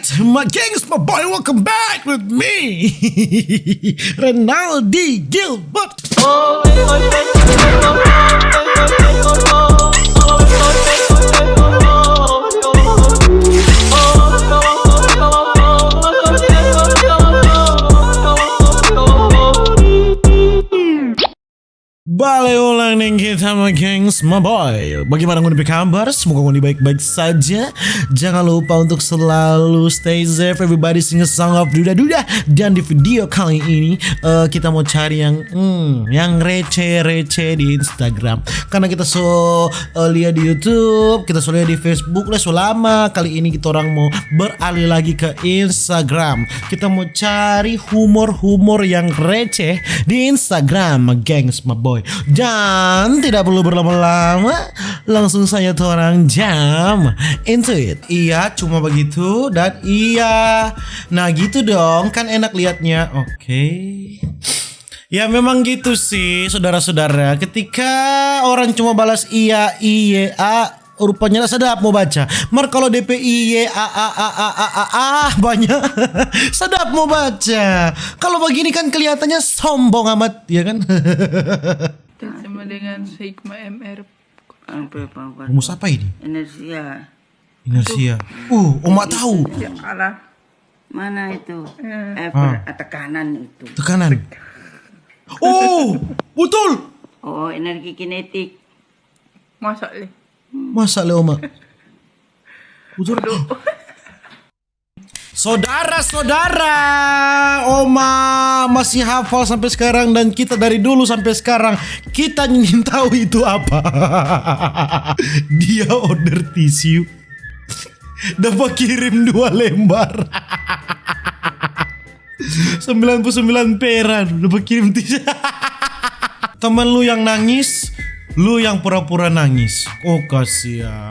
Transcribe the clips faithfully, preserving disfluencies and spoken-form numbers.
My gangs, my boy, welcome back with me, Renaldi Gilbert. Bale ulang deng kita, my gangs, my boy. Bagaimana ngoni pe kabar? Semoga ngoni baik-baik saja. Jangan lupa untuk selalu stay safe. Everybody sing a song of duda-duda. Dan di video kali ini, eh, kita mau cari yang, hmm, yang receh-receh di Instagram. Karena kita so, eh, lihat di YouTube, kita so lihat di Facebook lah so lama. Kali ini kita orang mau beralih lagi ke Instagram. Kita mau cari humor-humor yang receh di Instagram, my gangs, my boy. Dan tidak perlu berlama-lama, langsung saja torang jump into it. Iya, cuma begitu dan iya. Nah, gitu dong, kan enak liatnya. Oke. Ya, memang gitu sih, saudara-saudara. Ketika orang cuma balas iya, iye, a, rupanya lah sedap mo baca. Mar kalo D P I Y A A A A A A, banyak, sedap mo baca. Kalo bagini kan kelihatannya sombong amat, ya kan? Sama dengan Sigma M R. Apa, apa, apa? Rumus apa ini? Inersia. Inersia. Uh, oma tahu. Ya Allah. Mana itu? Eh. Eh, per- tekanan itu. Tekanan. Oh, betul. Oh, energi kinetik. Masa le? Masa le, oma? Betul. Saudara-saudara, oma masih hafal sampai sekarang dan kita dari dulu sampai sekarang kita ingin tahu itu apa. Dia order tisu, dapat kirim dua lembar. Sembilan puluh sembilan peran, dapat kirim tisu. Teman lu yang nangis, lu yang pura-pura nangis. Oh, kasiang.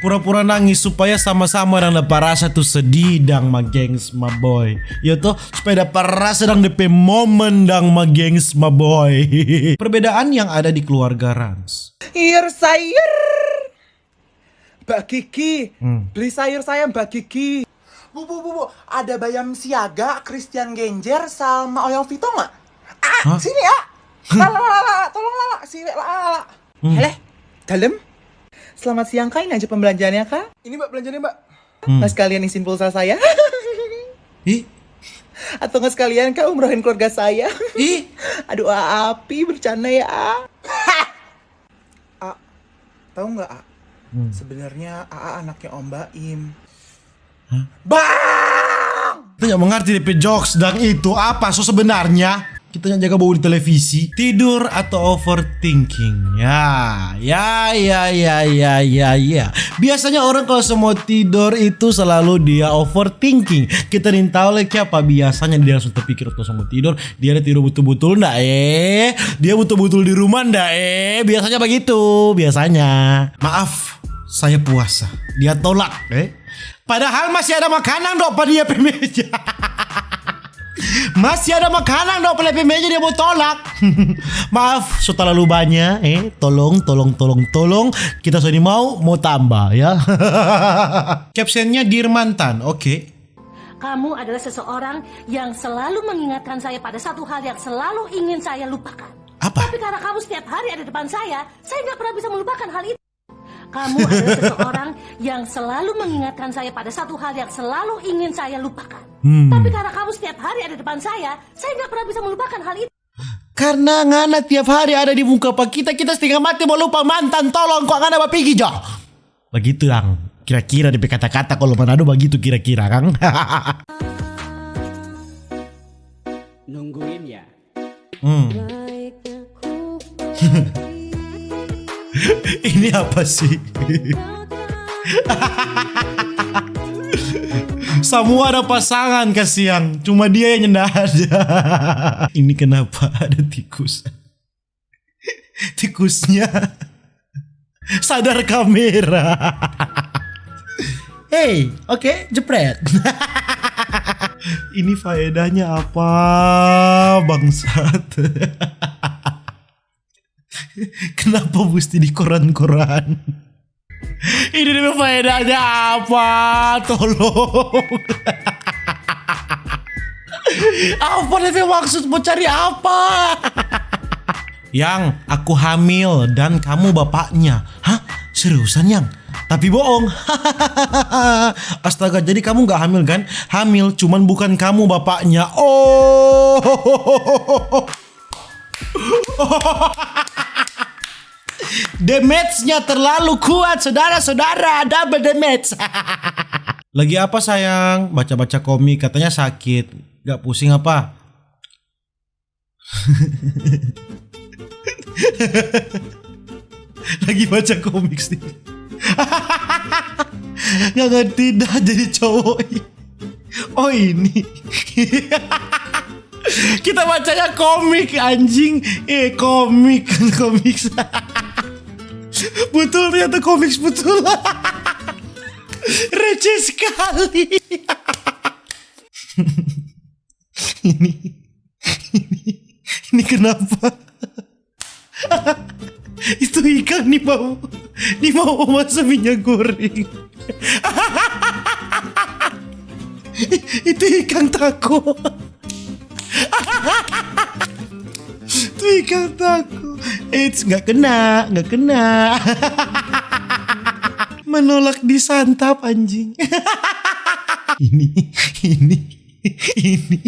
Pura-pura nangis supaya sama-sama dang dapa rasa tu sedih dang, ma gengs, ma boy. Yo to, supaya dapa rasa dang depe momen dang, ma gengs, ma boy. Perbedaan yang ada di keluarga Rans. Sayur, sayur. Mbak Gigi, Hmm. beli sayur saya Mbak Gigi. Bu, bu, bu, bu, ada bayam siaga, Christian Genjer, sama Oyong Vito nggak? Ah, Hah? Sini ya. Lala, lala, lala, tolong lala, sini lala, lala. Hmm. Hele, dalam. Selamat siang kak, ini aja pembelanjaannya kak. Ini mbak belanjanya mbak. Hmm. Nggak sekalian isin pulsa saya? Ih, Atau nggak sekalian kak umrohin keluarga saya? ih. Aduh, A, api bercanda ya. A, tahu nggak A? Hmm. Sebenarnya A, A anaknya Om Baim. Hah? Bang! Kita nggak mengerti depe jokes dan itu apa so sebenarnya. Kita nggak jaga bau di televisi. Tidur atau overthinking? Ya, ya, ya, ya, ya, ya. Biasanya orang kalau semua tidur itu selalu dia overthinking. Kita nih tahu lagi apa biasanya dia langsung terpikir waktu semua tidur. Dia ada tidur betul-betul ndak eh? Dia betul-betul di rumah ndak eh? Biasanya begitu, biasanya. Maaf, saya puasa. Dia tolak eh. Padahal masih ada makanan dok pa dia pe meja. Masih ada makanan dok pa dia pe meja, dia mau tolak. Maaf, so terlalu banyak eh. Tolong, tolong, tolong, tolong. Kita so ini mau, mau tambah ya. Captionnya Dear Mantan, oke. Kamu adalah seseorang yang selalu mengingatkan saya pada satu hal yang selalu ingin saya lupakan. Apa? Tapi karena kamu setiap hari ada depan saya, saya nggak pernah bisa melupakan hal itu. Kamu adalah seseorang yang selalu mengingatkan saya pada satu hal yang selalu ingin saya lupakan. Hmm. Tapi karena kamu setiap hari ada depan saya, saya nggak pernah bisa melupakan hal itu. Karena ngana tiap hari ada di muka pa kita, kita setengah mati mau lupa mantan, tolong kong ngana bapigi jo. Begitu dang. Kira-kira depe kata-kata kalau Manado begitu kira-kira kang. Nungguin ya. Hmm. Ini apa sih? Semua ada pasangan kasihan, cuma dia yang nyanda ada. Ini kenapa ada tikus? Tikusnya sadar kamera. Hei, oke, jepret. Ini faedahnya apa, bangsat? Kenapa mesti di koran-koran? Ini dia faedahnya apa? Tolong. Apa dia maksud mau cari apa? Yang, aku hamil dan kamu bapaknya. Hah? Seriusan, Yang? Tapi bohong. Astaga, jadi kamu nggak hamil kan? Hamil, cuman bukan kamu bapaknya. Oh. Damage-nya terlalu kuat, saudara-saudara. Double damage. Lagi apa, sayang? Baca-baca komik, katanya sakit. Gak pusing apa? Lagi baca komik sih. Nggak ngerti dah jadi cowok. Oh, ini. Kita bacanya komik, anjing. Eh, komik, komik. Betul, ternyata komik, betul. Receh sekali. Ini, ini, ini kenapa? Itu ikan ni mau, ni mau masa minyak goreng. Itu ikan tako. Itu ikan tako. Eits, nggak kena, nggak kena. Menolak disantap, anjing. Ini, ini, ini.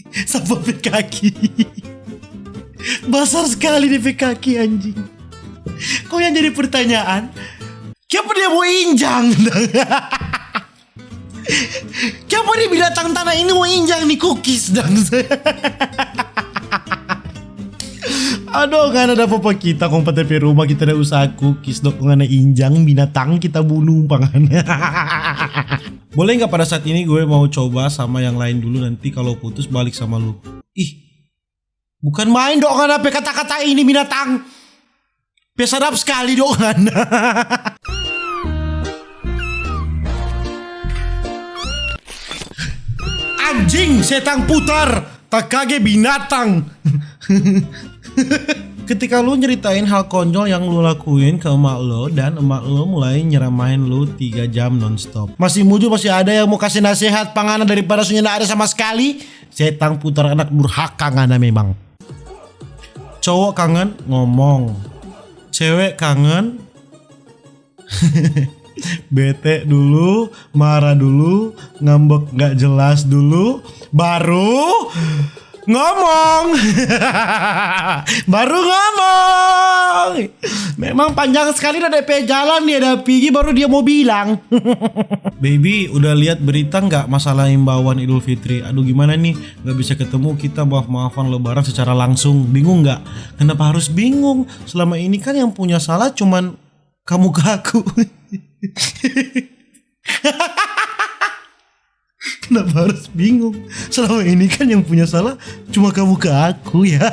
Sapa pe kaki? Basar skali dia pe kaki, anjing. Kong yang jadi pertanyaan, kiapa dia mo injang? Kiapa ni binatang tanah ini mo injang ni kukis dang? Aduh, ngana dapa pa kita kong pa ta pe rumah, kita da usaha kukis dok, ngana injang binatang, kita bunuh pa ngana. Boleh nggak pada saat ini gue mau coba sama yang lain dulu, nanti kalau putus balik sama lu. Ih, bukan main dok, ngana pe kata-kata ini binatang. Pe sadap skali dok, ngana. Anjing, setang putar, takage binatang. Ketika lu nyeritain hal konyol yang lu lakuin ke emak lo dan emak lo mulai nyeramahin lu tiga jam nonstop, masih mujur masih ada yang mau kasih nasihat pa ngana daripada su nyanda ada sama skali, setang putar, anak durhaka ngana memang. Cowok kangen ngomong, cewek kangen bete dulu, marah dulu, ngambek nggak jelas dulu, baru ngomong. Baru ngomong. Memang panjang skali da depe jalan dia da pigi, baru dia mo bilang. Baby, udah liat berita nggak masalah imbauan Idul Fitri? Aduh, gimana nih? Nggak bisa ketemu kita maaf-maafan Lebaran secara langsung. Bingung nggak? Kenapa harus bingung? Selama ini kan yang punya salah cuman kamu ke aku. Kenapa harus bingung? Selama ini kan yang punya salah cuma kamu ke aku, ya.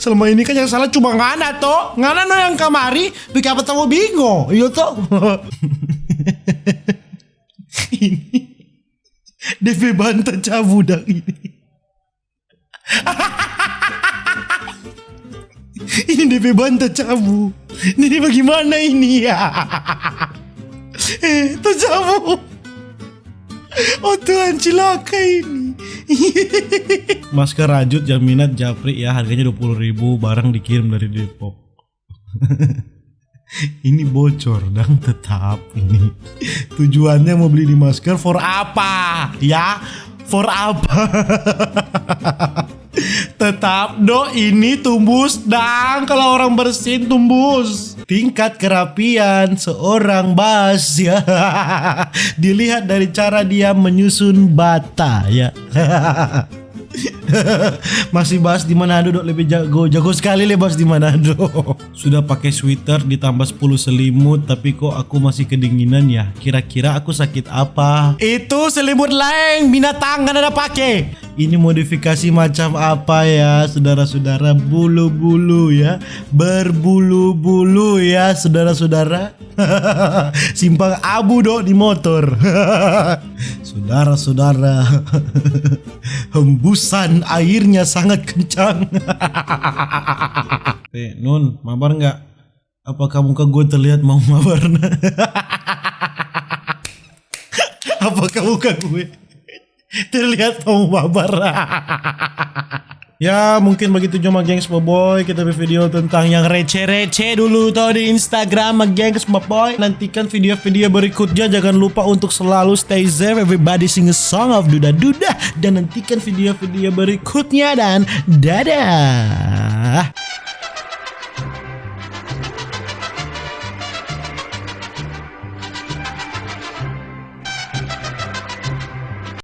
Selama ini kan yang salah cuma ngana to. Ngana no yang kamari, bikin apa tamu bingung, iyo to? Ini depe banta cabu dang ini. Ini depe banta cabu. Ini bagaimana ini ya? Eh, tacabu. Oh Tuhan, cilaka ini. Masker rajut jaminat japri ya, harganya dua puluh ribu, barang dikirim dari Depok. Ini bocor dang tetap ini. Tujuannya mau beli di masker for apa? Ya, for apa? Tetap do ini tumbus dang, kalau orang bersin tumbus. Tingkat kerapian seorang bas ya dilihat dari cara dia menyusun bata ya. Masih bahas di Manado dok, lebih jago, jago sekali le bahas di Manado. Sudah pakai sweater ditambah sepuluh selimut, tapi kok aku masih kedinginan ya? Kira-kira aku sakit apa? Itu selimut laeng, binatang kan ada pake. Ini modifikasi macam apa ya, saudara-saudara? Bulu-bulu ya, berbulu-bulu ya, saudara-saudara. Simpang abu do di motor. Saudara-saudara, hembusan airnya sangat kencang. Eh, Nun, mabar nggak? Apakah muka gue terlihat mau mabar? Apakah muka gue terlihat mau mabar? Ya, mungkin begitu cuma, gengs, boy. Kita bervideo tentang yang receh-receh dulu toh di Instagram, gengs, boy. Nantikan video-video berikutnya. Jangan lupa untuk selalu stay safe. Everybody sing a song of Duda Duda. Dan nantikan video-video berikutnya, dan dadah.